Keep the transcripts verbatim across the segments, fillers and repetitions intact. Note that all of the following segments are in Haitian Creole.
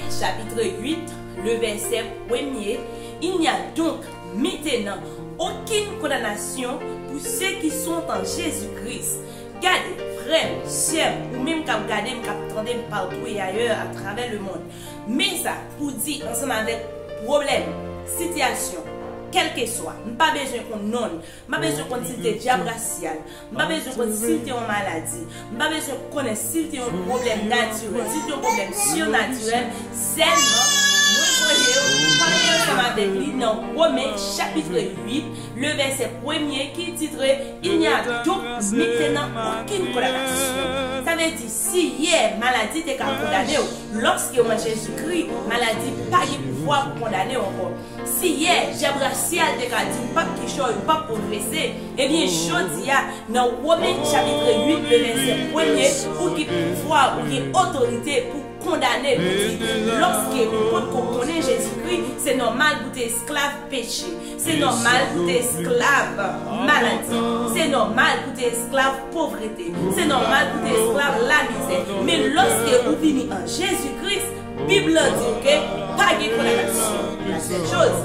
Chapitre huit, le verset premier, il n'y a donc maintenant aucune condamnation pour ceux qui sont en Jésus-Christ. Gade, frè m, sè m, ou menm k ap gade m, k ap tande m partout et ailleurs à travers le monde. Men sa pou di ansanm avèk pwoblèm, sitiyasyon, kèlkeswa, m pa bezwen konn non l, m pa bezwen konn si l te dyab rasyal, m pa bezwen konn si l te yon maladi, m pa bezwen konnen si l te yon pwoblèm natirèl, si l te yon pwoblèm sinatirèl, sèlman, mwen voye w pale ansanm avèk li nan Women, chapitre huit, le verset premier, ki titre, Il n'y a donc maintenant aucune condamnation. Sa vle di, si yè maladi te ka kondane w, lòske w an Jezikri, maladi pa gen pouvwa pou kondane w ankò. Si yè dyab rasyal te ka di w p ap kichòy, ou p ap pwogrese, ebyen, jodi a, nan Women chapitre huit, le verset premier, ou gen pouvwa, ou gen otorite pou kondane l, pou di, lòske ou potko konnen Jezikri, se nòmal pou te esklav peche. Se nòmal pou te esklav maladi. Se nòmal pou te esklav povrete. Se nòmal pou te esklav lamizè. Men lòske ou vini an Jezi Kris, Bib lan di w ke pa gen kondanasyon. La sèl choz,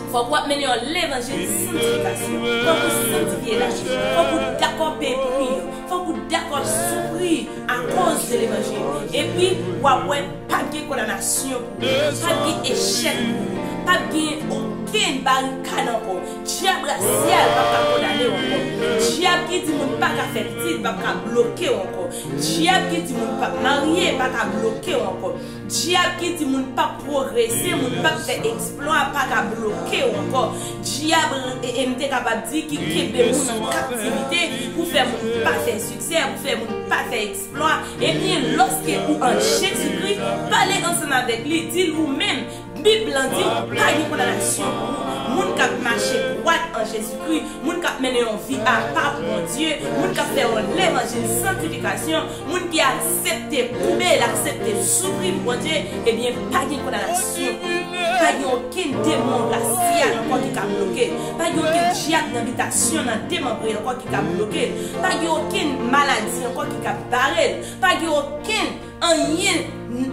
fòk w ap mennen yon levanjil santifikasyon. Fòk ou santifye lavi. Fòk ou dakò peye pri an. Fòk ou dakò soufri akoz de levanjil. Epi, w ap wè p ap gen kondanasyon pou ou. P ap gen echèk pou ou. P ap gen okenn barikad ankò. Dyab rasyal p ap ka kondane w ankò. Dyab ki di moun pa ka fè pitit p ap ka bloke w ankò. Dyab ki di moun p ap marye pa ka bloke w ankò. Dyab ki di moun p ap pwogrese, moun p ap fè eksplwa pa ka bloke w ankò. Dyab, e, e, m te kapab di, ki kenbe moun an kaptivite pou fè moun pa fè siksè, pou fè moun pa fè eksplwa. Ebyen, lòske ou an Jezikri, pale ansanm avèk li, di l ou menm, Bib lan di, pa gen kondanasyon pou ou. Moun k ap mache dwat an Jezikri, moun k ap mennen yon vi apa pou Bondye, moun k ap fè yon levanjil santifikasyon, moun ki aksepte koube, l aksepte soufri pou Bondye, ebyen, pa gen kondanasyon pou ou. Pa gen okenn demon rasyal ankò ki ka bloke l. Pa gen okenn dyab nan bitasyon, nan demanbre ankò ki ka bloke l. Pa gen okenn maladi ankò ki ka bare l. Pa gen okenn anyen,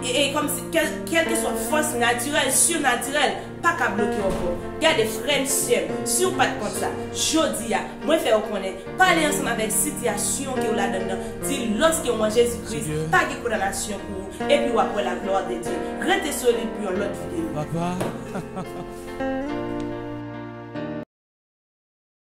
e, e, kòmsi, kèl, kèlkeswa fòs natirèl, sinatirèl, pa ka bloke w ankò. Gade, frè m, sè m, si w pa t konn sa, jodi a, mwen fè w konnen, pale ansanm avèk sitiyasyon ke w ladann nan. Di, lòske w an Jezi Kris, pa gen kondanasyon pou ou, epi w ap wè la glwa de Dye. Rete solid pou yon lòt videyo. Papa.